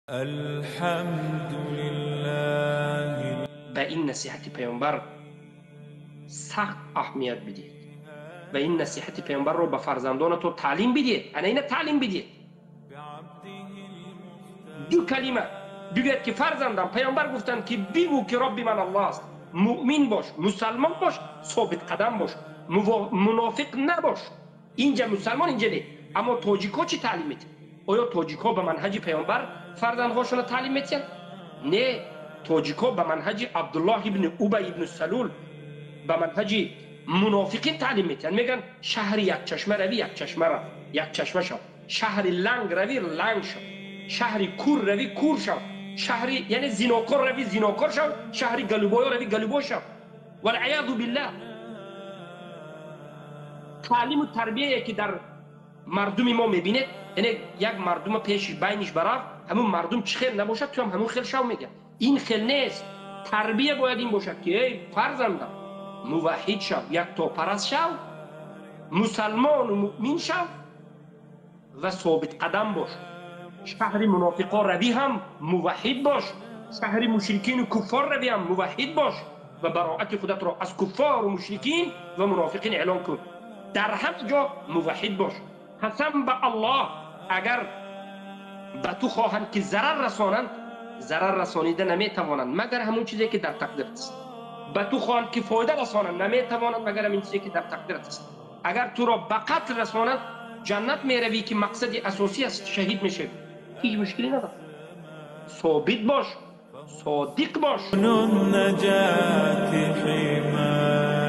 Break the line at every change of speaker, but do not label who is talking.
Алҳамдулиллаҳ.
Ба ин насиҳати паёмбар сахт аҳамият бидиҳед ва ин насиҳати паёмбарро ба фарзандонатон таълим бидиҳед. Ана ина таълим бидиҳед. Ду калима бигӯяд, ки фарзандам, паёмбар гуфтанд, ки бигӯ, ки Робби ман Аллоҳ аст, муъмин бош, мусалмон бош, собитқадам бош, мунофиқ набош. Инҷа мусалмон, инҷа не. Аммо тоҷикҳо чӣ таълим медиҳанд? Оё тоҷикҳо ба манҳаҷи паёмбар фарзандҳошонро таълим медиҳанд? Не, тоҷикҳо ба манҳаҷи Абдуллоҳ ибни Убай ибни Салул, ба манҳаҷи мунофиқин таълим медиҳанд. Мегӯянд: шаҳри якчашма равӣ, якчашма рафт, якчашма шав, шаҳри ланг равӣ, ланг шав, шаҳри кур равӣ, кур шав, шаҳри, яъне, зинокор равӣ, зинокор шав, шаҳри голубой равӣ, голубой шав. Валъаязу биллаҳ. Таълиму тарбияе, ки дар мардуми мо мебинед, яъне як мардума пеши байниш барафт, ҳамун мардум чӣ хел набошад, ту ҳам ҳамун хел шав, мегӯяд. Ин хел нест. Тарбия бояд ин бошад, ки эй фарзандам, муваҳҳид шав, яктопараст шав, мусалмону муъмин шав ва собитқадам бош. Шаҳри мунофиқо равӣ ҳам муваҳҳид бош, шаҳри мушрикину куффор равӣ ҳам муваҳҳид бош ва бароати худатро аз куффору мушрикин ва мунофиқин эълон кун. Дар ҳар ҷо муваҳҳид бош. Қасам ба Аллоҳ, агар ба ту хоҳанд, ки зарар расонанд, зарар расонида наметавонанд, магар ҳамон чизе, ки дар тақдират аст. Ба ту хоҳанд, ки фоида расонанд, наметавонанд, магар ҳамин чизе, ки дар тақдират аст. Агар туро ба қатл расонанд, ҷаннат меравӣ, ки мақсади асосӣ аст, шаҳид мешавӣ, ҳеҷ мушкиле надорад. Собит бош, содиқ бош.
النجاة حماه.